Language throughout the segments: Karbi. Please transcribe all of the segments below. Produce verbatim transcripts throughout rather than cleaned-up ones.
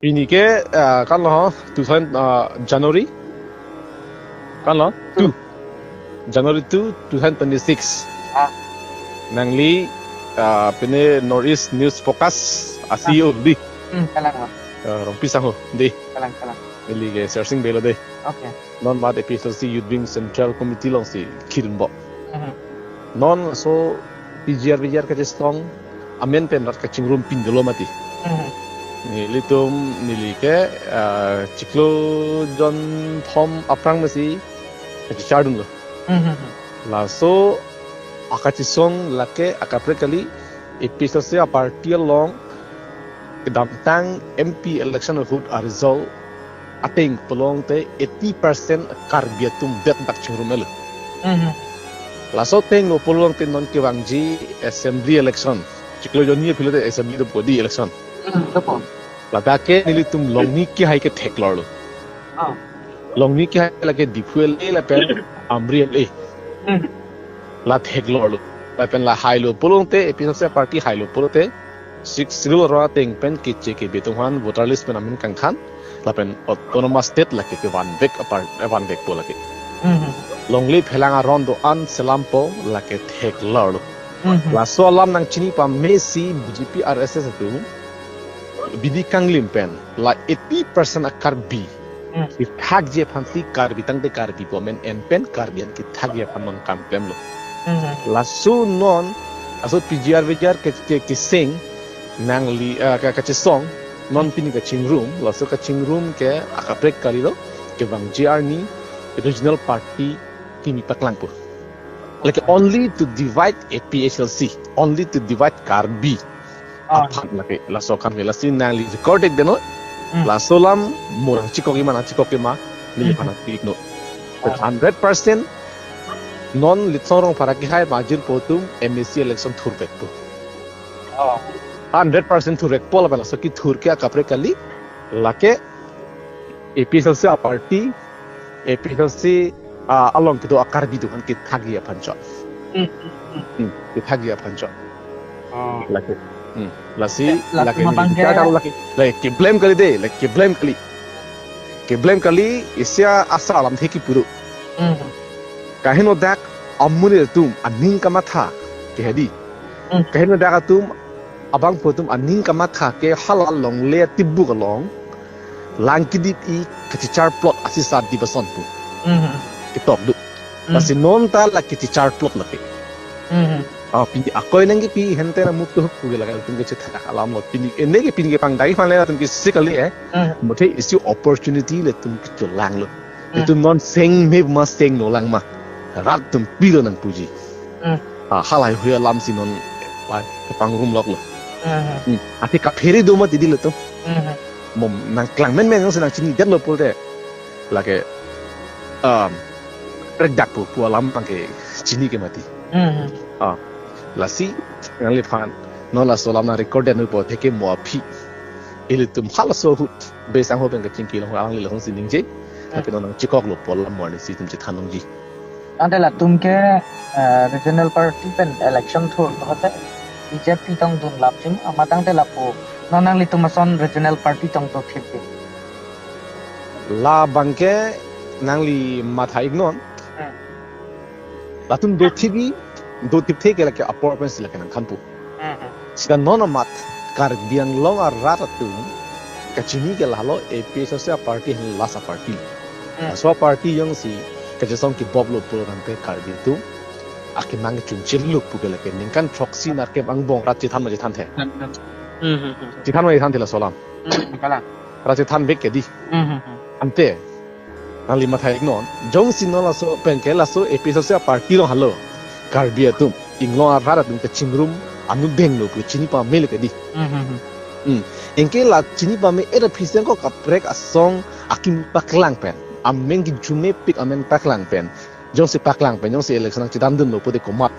Pini ke, ah, kan lo, two thousand, ah, January. Kan lo, two. January two, two thousand twenty-six. Ah. Nangli, ah, pine North East News Focus, ah, Ah. C E O di. Hmm, kalang, ah. Ah, Rongpi sangho di. Kalang, kalang. Neli ke Sersing Bey lo di. Okay. Non mat A P H L C Youth Wing Central Committee alongsi kirim bo. Mhm. Non laso P G R V G R kachesong amen pen rat kachingrum pindolo mati. Mhm. Nelitum neli ke, ah, chiklo jonthom aphrang masi kachichardunlo. Mhm. Laso akachesong lake akaprek kali A P H L C aparty along kedamtang M P election ahut aresult ateng pulote eighty percent Karbi atum det dak chingrum-etlo. Mhm. Laso ateng lo pulote non kevangji assembly election. Chiklo jonni aphi lote assembly dopo di election. Mhm, dopo. Ladak ke nelitum Longni kehai ke theklorlo. Oh. Longni kehai lake Diphu L A lapen Amri L A. Mhm. La theklorlo. Lapen la hailo pulote, A P H L C aparty hailo pulote, Sixth Schedule aron ateng pen keche kebe atum aphan voter list pen amen kangthan, lapen autonomous state lake kevanvek apar, vanvekpo lake. Mhm. Longle phelang aron do-an selampo lake theklorlo. Mhm. Laso alam nangchini pamesi B J P R S S atum bidi kanglim pen la eighty percent a-Karbi Hmm. kethakji aphansi Karbi tangte Karbi government en pen Karbi an kethakji aphan non kam klemlo. Hmm. Laso non laso P G R V G R ke, ke, keseng nangli, ah, ka, kachesong non pini kachingrum, laso kachingrum ke akaprek kalilo, kevangji arni regional party kimi paklangpo. Like, okay, only to divide A P H L C, only to divide Karbi. Ah. Aphan lake, laso akam ke lasi nangli record-ik deno. Hmm. Laso alam mo nangchekok-ik ma, nangchekok-ik ma, neli Hmm. aphan nangpi-iknon. Ah. Hundred percent non Litsong Rongphar akehai majir pu atum M A C election thurvekpo. Oh. Hundred percent thurvekpo lapen laso kethur ke akaprek kali, lake A P H L C aparty, A P H L C, ah, along kedo a-Karbi atum aphan kethakji aphan chot. Hmm, hmm, hmm. Hmm, kethakji aphan chot. Oh. Lake. Hmm. Lasi, eh, lasi lake mabang ni ke bichar talo lake. Lake keblem kali de, lake keblem kali. Keblem kali, isi asar alamthe kipu do. Hmm. Kaheno dak amonit atum aning kamatha ke hedi. Hmm. Kaheno dak atum abangphu atum aning kamatha ke hala longle atibuk along lang kedip-i kachechar plot asisa dip ason pu. Mhm. Ketok do. Mhm. Lasi non ta la kachechar plot lake. Mhm. Ah, pini akoi nangkepi hente na muk tu pu ke lake latum kachethak alam lo. Pini ene ke pini kepangdai aphan le latum kesik kali, eh. Mhm. Muthe isi opportunity latum kechelanglo. Hmm. Itum non seng me ma sengno lang ma. Rat atum pilo nangpuji. Hmm. Ah, halahei hui alamsi non, ah, kepangrum loklo. Hmm. Hmm. Athe kaphere do mati di latum. Hmm. Mo nangklang menmen nangsi nangchinidetlo pulote. Lake, um, rekdak pu, pu alam abang ke chini ke mati. Hmm. Ah, lasi, nangliphan, non laso alam nang-record-et nu pu atheke mo aphi. Ilitum halaso ahut, Bey sangho pen kachingki along alangli lahonsi ningje, Hmm. tapi non nangchekoklo pu alam mo arnisi itum chethan longji. Tangte latum ke, eh, regional party pen election thur hote B J P tong dunlapji ma, tangte lapu non nanglitum ason regional party tong dothipji? Labang ke nangli matha-iknon. Hmm. Latum dothipji, dothipthe ke lake apor pensi lake nangthanpo. Mhm. Sita non amat Karbi Anglong arat atum kachini ke lahelo A P H L C aparty aphan last aparty. Mhm. Laso aparty jongsi kachesong keboblo pulo tangte Karbi atum akemang kechungchirlo pu ke lake ningkan throksi nerkep angbong rat chethan ma chethanthe. Mhm. Chethan ma chethanthe laso alam. Mhm, kalang. Rat chethanvek ke di. Mhm. Ante nangli matha-iknon, jongsi non laso pen ke laso A P H L C aparty along helo Karbi atum, inglong arat atum kachingrum anut denglo pu chini pamelo ke di. Mhm. Hmm. Anke la chini pame-et aphi sengko kaprek asong akimi paklang pen, amen kejumepik amen paklang pen. Jongsi paklang pen, jongsi election nangchedamdunlo pulote komat,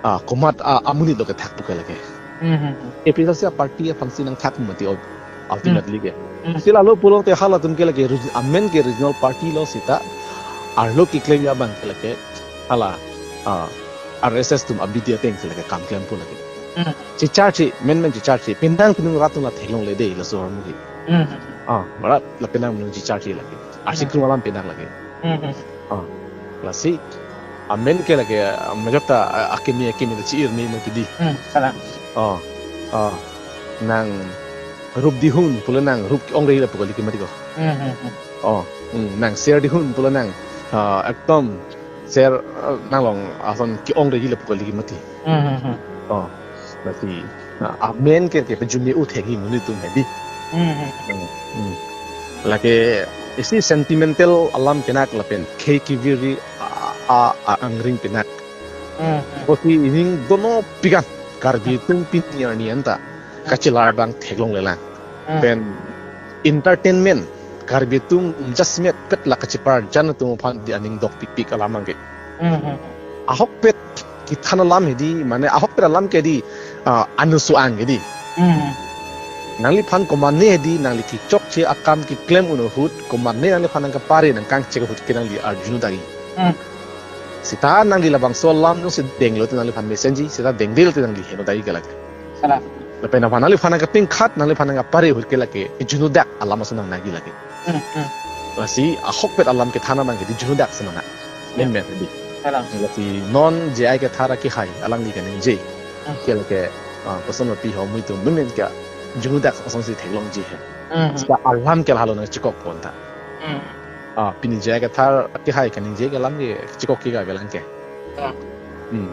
ah, komat, ah, amonit lo kethak pu ke lake. Mhm. A P H L C aparty aphansi nangthak mati ul-, ultimately ke. Mhm. Si lalo pulote halatum ke lake reg-, amen ke regional party lo sita arlo keklemji abang ke lake hala, ah, R S S atum abidi atengsi lake kam klempo lake. Mhm. Checharche, menmen checharche, pindang pindang rat atum la theklongle de laso ahormu ke. Hmm. Ah, marat lapen nang menung jichar si lake. Arsi Hmm. krung alam penak lake. Hmm. Ah, lasi amen ke lake, ah, majok ta, ah, akimi, akimi ta chi-ir me mo kidi. Hmm, kalang. Ah, ah, nang rup dihun pulo nang rup ke-ong re lapu kali ke mati ko. Hmm, hmm, hmm. Oh, hmm, nang ser dihun pulo nang, ah, ekdom ser, ah, nanglong ason ke-ong re lapu kali ke mati. Hmm, hmm, hmm. Oh, lasi, ah, amen ke, ke pejumi uthek hi monit atum hedi. Hmm, hmm. Hmm, hmm. Lake isi sentimental alam penak lapen khei kevir ri a, a, a angring penak. Hmm, hmm. Kosi ining dono pikan Karbi atum pini arni anta kachelar abang theklong lelang. Hmm. Then entertainment, Karbi atum jasemet pet la kacheparjan atum aphan di aning dok pikpik alam abang ke. Hmm, hmm. Ahokpet kethan alam hedi, mane ahokpet alam ke di, ah, anusu ang hedi. Hmm. Nangliphan komatne hedi, nangli kechokche akam keklem un ahut, komatne nangliphan nangkapare nangkangchek ahut ke nangli arjuno dagi. Hmm. Seta nangli labangso alam jongsi denglo te nangliphan mesenji, seta dengdel te nangli heno dagi ke lake. Kalang. Lapen aphan nangliphan nangkapingkhat, nangliphan nangkapare ahut ke lake, juno dak alam ason nangnagi lake. Hmm, hmm. Lasi ahokpet alam kethan abang ke di juno dak si nang. Menmen di. Kalang. Lasi non J I Kathar akehai alangli kaningje. Hmm. Ke lake, ah, koson api ho mui tu menmen ke juno dak asonsi theklongji he. Hmm, hmm. Seta alam ke lahelo nangchekok pon ta. Hmm. Ah, pini J I Kathar akehai kaningje ke alam ke chekok ke ka kelang ke. Hmm. Hmm.